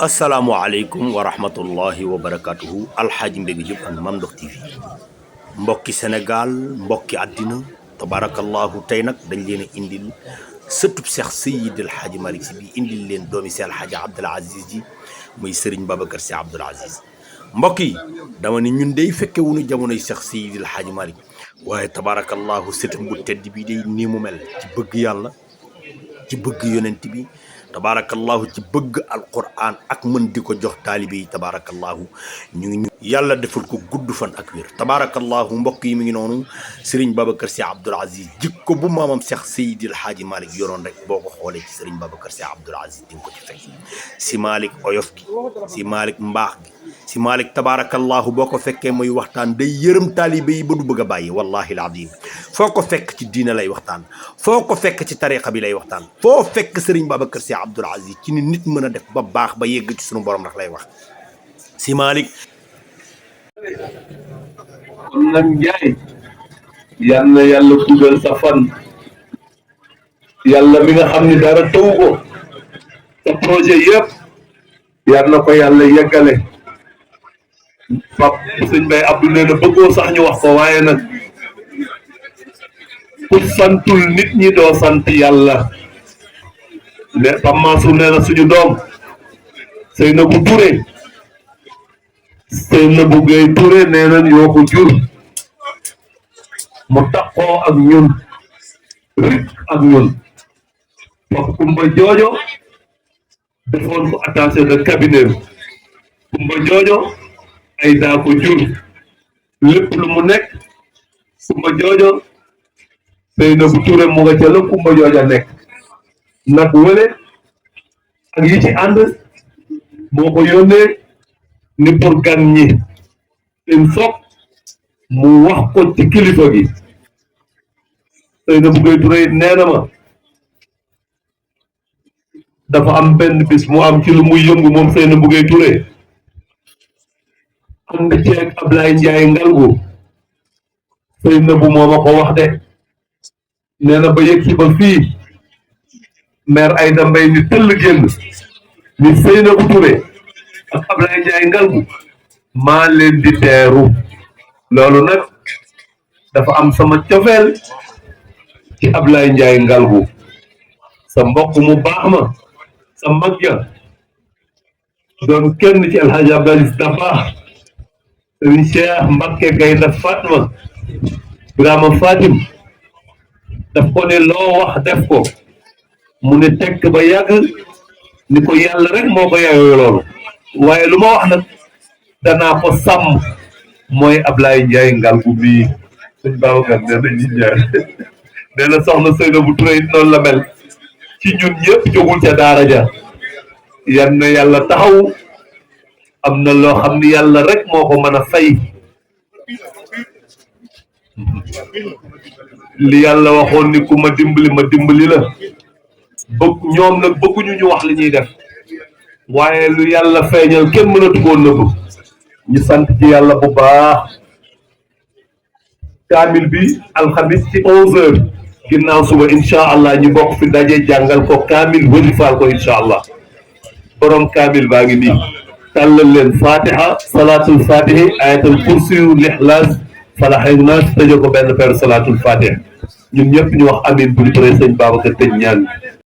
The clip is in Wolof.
asalaamualeykum wa rahmatullahi wa barakatuhu alxaaji Mbégi Diop ak Mame Ndokh TV mbokki Sénégal mbokki àddina tabarakallahu tey nag dañ leen a indil sëtub Cheikh Seydi El Hadji Malick Sy bi indil leen doomi si Alxaaji Abdoul Aziz ji muy Serigne Babacar Sy Abdoul Aziz mbokk yi dama ne ñun day fekke wuñu jamonoy Cheikh Seydi El Hadji Malick waaye tabarakallahu sëtam bu tedd bi day nii mu mel ci bëgg yàlla ci bëgg yonent bi tabarakallahu ci bëgg alquran ak mën di ko jox taalibe yi tabarakallahu ñu yàlla defal ko gudd fan ak wér tabarakallahu mbokk yi mi ngi noonu Serigne Babacar Sy Abdoul Aziz jikko bu maamam Cheikh Seydi El Hadji Malick yoroon rek boo ko xoolee ci Serigne Babacar Sy Abdoul Aziz di nga ko ci fekk si Malick oyof gi si Malick mbaax gi si Malick tabarakallahu boo ko fekkee muy waxtaan day yërëm taalibe yi ba du bëgg a bàyyi wallahi alazim foo ko fekk ci diina lay waxtaan foo ko fekk ci tariqa bi lay waxtaan foo fekk Serigne Babacar Sy Abdoul Aziz ci ni nit mën a def ba baax ba yegg ci sunu borom rek lay wax si Malick kon nag Njaay yal na yàlla guddal sa fan yàlla mi nga xam ni dara taw ko sa projet yëpp yal na ko yàlla yeggale pap sëñ Bay Abdou nee na bëggoo sax ñu wax ko waaye nag ku santul nit ñi doo sant yàlla ne Pam Mansour nee na suñu doom Seynabou Touré Seynabou Gueye Touré nee nañ yoo ko jur mu takkoo ak ñun rik ak ñun Pap Kumba Joojo defoon ko attaché de cabinet Kumba Joojo ay daa ko jur lépp lu mu nekk Kumba Joojo Seynabou Touré mu nga ca la Kumba Joojo nekk nag wële ak yi ci ànd moo ko yónnee ni pour gan ñi seen soog mu wax ko ci kilifa gi Seynabou Gueye Touré nee na ma dafa am benn bis mu am ci lu muy yëngu moom Seynabou Gueye Touré ànd ceeg Ablaye Ndiaye Ngalgu Seynabou moo ma ko wax de nee na ba yëg si ba fii maire Aïda Mbaye ni tëll génn ni Seynabou Touré ak Ablaye Ndiaye Ngalgu maa leen di teeru loolu nag dafa am sama cofeel ci Ablaye Ndiaye Ngalgu sa mbokk mu baax ma sa mag ja doon kenn ci El Hadji Abdou Aziz Dabakh Serigne Cheikh Mbacké Gaynde Fatma Birama Fatim daf ko ne loo wax def ko mu ne tekk ba yàgg ni ko yàlla rek moo ko yaayoo loolu waaye lu ma wax nag danaa ko sàmm mooy Ablaye Ndiaye Ngalgu bii sëñ Babacar nee na ñi ñaar nee na soxna Seynabou Touré it noonu la mel ci ñun ñëpp jógul ca daara ja yan na yàlla taxaw am na loo xam ni yàlla rek moo ko mën a fay li yàlla waxoon ni ku ma dimbali la bëgg ñoom nag bëgguñu ñu wax li ñuy def waaye lu yàlla feeñal kenn mënatu koo nëbb ñu sant ci yàlla bu baax kaamil bi alxamis ci 11h ginnaaw suba incha allah ñu bokk fi daje jàngal ko kaamil wasifaal ko incha allah borom kaamil baa ngi nii tàllal leen fatiha salaatul fatihi ayatul kursiyu lixlaas falaxay naas tëjee ko benn per salaatul fatiha ñun ñëpp ñu wax amin bu ñu paree sëñ Babacar tëj ñaan